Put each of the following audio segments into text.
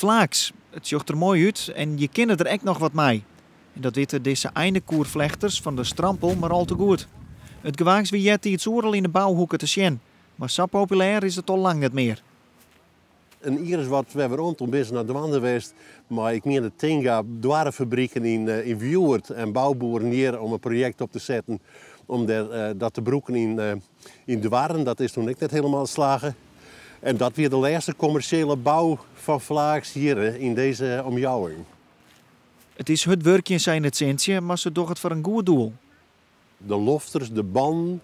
Flaaks, it sjocht der moai út en je kinne der ek noch wat mei. En dat witte dizze einekoerflechters fan de Strampel mar al te goed. It gewaaks wie eartiids oeral yn de bouhoeke te sjen, mar sa populêr is it al lang net mear. In jier as wat wer werom, toen binne se nei dwaande west mei, ik mien de Tinga doarrefabriken yn Wiuwert en bouboeren hjir om in projekt op te setten om dêr dat te brûken yn doarren. Dat is toen ek net helemaal slagge. En dat wie de lêste kommersjele bou fan flaaks hjir yn dizze omjouwing. It is hurd wurkjen, sei yn it sintsje, mar se dogge it foar in goed doel. De lofters, de bannen,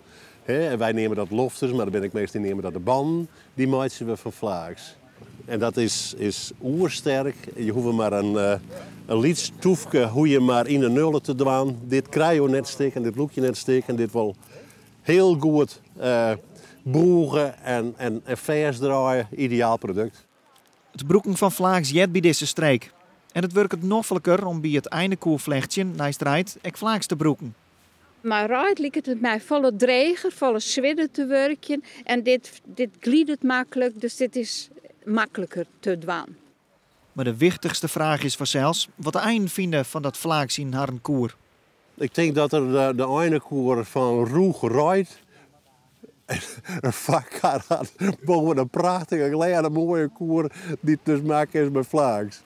hè, en wy neame dat lofters, mar der binne ek minsken dy neame dat de bannen, dy meitsje we fan flaaks. En dat is oersterk. Je hoege mar in lyts toefke hoe je mar yn de nulle te dwaan. Dit krije jo net stik en dit lûk je net stik en dit wol hiel goed bûge en fêstdraaie. Ideaal produkt. It brûken fan flaaks heart by dizze streek. En it wurket nofliker om by it einekoerflechtsjen neist reid ek flaaks te brûken. Mei reid liket it my folle dreger, folle swierder te wurkjen. En dit glidet maklik, dus dit is makliker te dwaan. Mar de wichtichste fraach is fansels wat de einen fine fan dat flaaks yn harren koer. Ik tink dat er de einekoer fan rûch reid in foarkar hat boppe in prachtige, glêde, moaie koer dy't dus makke is mei flaaks.